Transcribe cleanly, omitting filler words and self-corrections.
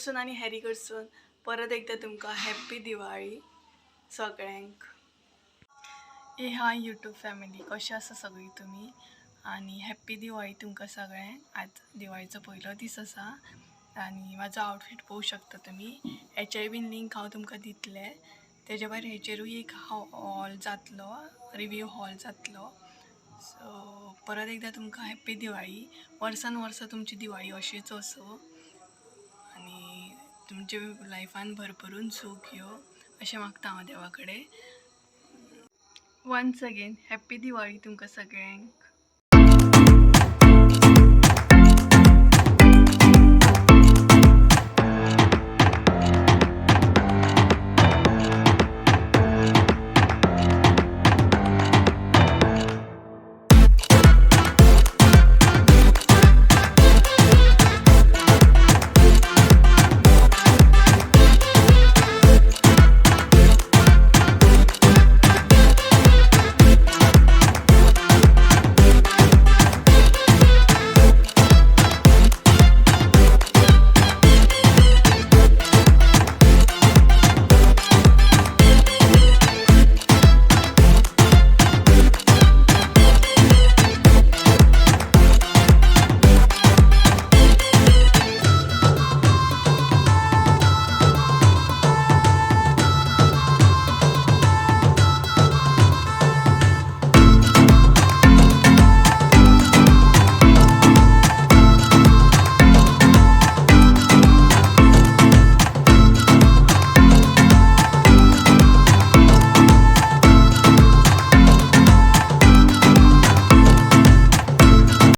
कडसून आनी हॅरी कडसून परत एकदां तुमकां हॅप्पी दिवाळी सगळ्यांक. ए हाय यूट्यूब फॅमिली, कशें आसा सगळीं तुमी? आनी हॅप्पी दिवाळी तुमकां सगळ्यांक. आज दिवाळीचो पयलो दीस आसा आनी म्हाजो आवटफीट पळोवंक शकता तुमी. हेचेय बीन लिंक हांव तुमकां दितलें. तेज्या भायर हेचेरूय एक हॉल जातलो, रिव्यू हॉल जातलो. सो परत एकदां तुमकां हॅप्पी दिवाळी. वर्सान वर्सां तुमची दिवाळी अशीच वचूं आनी तुमच्या लायफान भरभरून सूख येवं अशें मागता हांव देवा कडेन. वन्स अगेन हॅप्पी दिवाळी तुमकां सगळ्यांक.